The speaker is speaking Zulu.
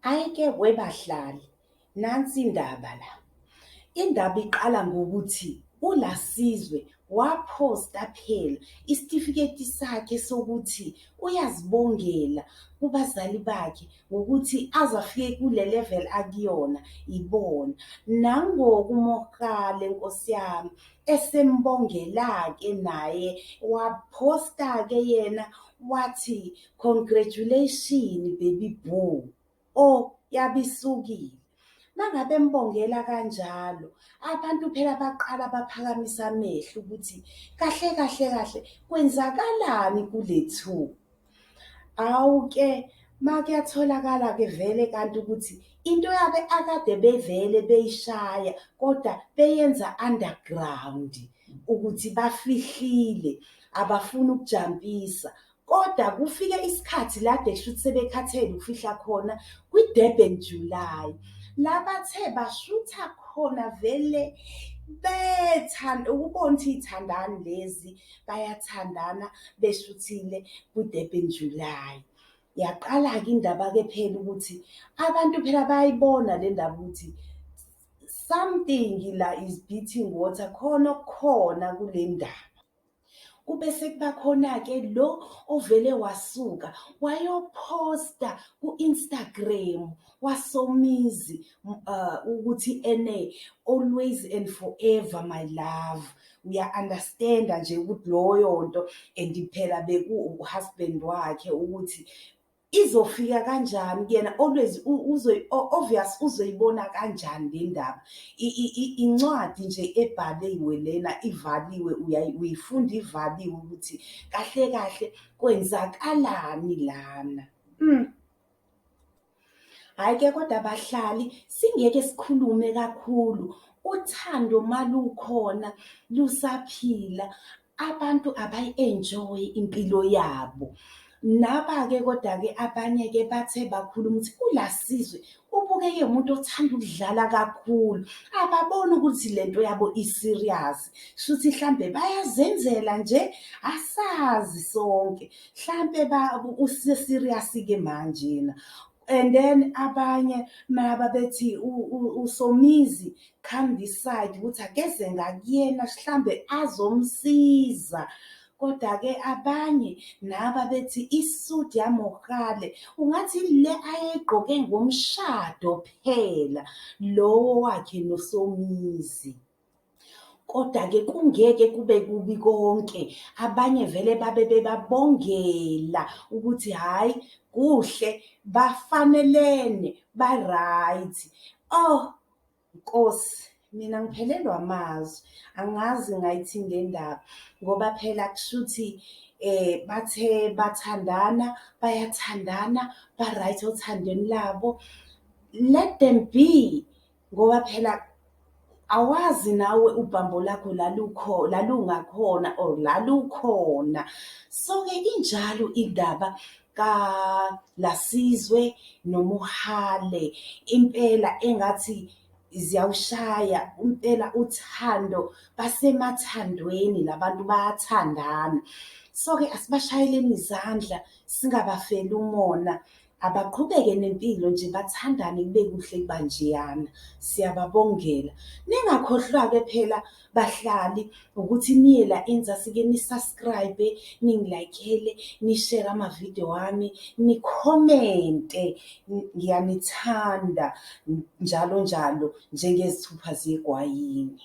Hhayi-ke webahlali, nansi indaba la. Indaba iqala ngokuthi uLasizwe waphosta phela isitifiketi sakhe sokuthi uyazibongela kubazali bakhe ngokuthi aze afike kule level akuyona ibona. Nangoku uMokgale nkosi yami esembongela-ke naye waphosta-ke yena wathi congratulation baby boo. Oh, yabe isukile. Mangabe embongela kanjalo, abantu phela baqala baphakamisa amehlo ukuthi kahle kahle kahle kwenzakalani kule two. Awu-ke makuyatholakala-ke vele kanti ukuthi into yabe akade bevele beyishaya kodwa beyenza underground ukuthi bafihlile abafuni ukujampisa. Kodwa kufike isikhathi la kade kushuthi sebekhathele ukufihla khona kwi-Durban July. La bathe bashutha khona vele bethanda ukubona ukuthi iy'thandani lezi bayathandana beshuthile kwi-Durban July. Yaqala-ke indaba-ke phela ukuthi abantu phela bayayibona le ndaba ukuthi something la is beating water, khona okukhona kule ndaba. Kube sekuba khona-ke lo ovele wasuka wayophosta ku-Instagram waSomizi ukuthi ene always and forever my love. Uya-understand-a nje ukuthi loyo nto and phela beku-husband wakhe ukuthi izofika kanjani kuyena always obvious uzoyibona kanjani le ndaba. Incwadi nje ebhaliwe lena ivaliwe uyifunda ivaliwe ukuthi kahle kahle kwenzakalani lana. Hhayi-ke kodwa bahlali singeke sikhulume kakhulu, uthando malukhona lusaphila abantu abayi-enjoy-e impilo yabo. Naba-ke koda-ke abanye-ke bathe bakhuluma ukuthi uLasizwe ubukeka ewumuntu othanda ukudlala kakhulu, ababoni ukuthi le nto yabo i-serious, shuthi hlampe bayazenzela nje asazi sonke. Hlampe use-serious-ke manjena. And then abanye maba bethi uSomizi come this side ukuthi akeze ngakuyena hlambe azomsiza. Koda-ke abanye naba bethi isudi yaMogale ungathi le ayeyigqoke ngomshado phela lowo wakhe noSomizi. Kodwa-ke kungeke kube kubi konke, abanye vele babe bebabongela ukuthi hhayi kuhle bafanelene ba-right. Oh Nkosi, mina ngiphelelwa amazwi, angazi ngingayithini le ndaba ngoba phela kushuthi bathe bathandana, bayathandana, ba-right othandweni labo. Let them be ngoba phela awazi nawe ubhambo lakho lalungakhona or lalukhona. So-ke injalo indaba kaLasizwe noMohale. Impela engathi ziyawushaya impela uthando, basemathandweni la bantu bayathandana. So-ke asibashayeleni izandla singabafeli umona. Abaqhubeke nempilo nje bathandane kube kuhle kubanjeyana. Siyababongela. Ningakhohlwa-ke phela bahlali ukuthi niye la enzasi-ke ni-subscribe, ningilayikhele, nishere amavidiyo wami, nikhomente. Ngiyanithanda njalo njalo njengezithupha zegwayini.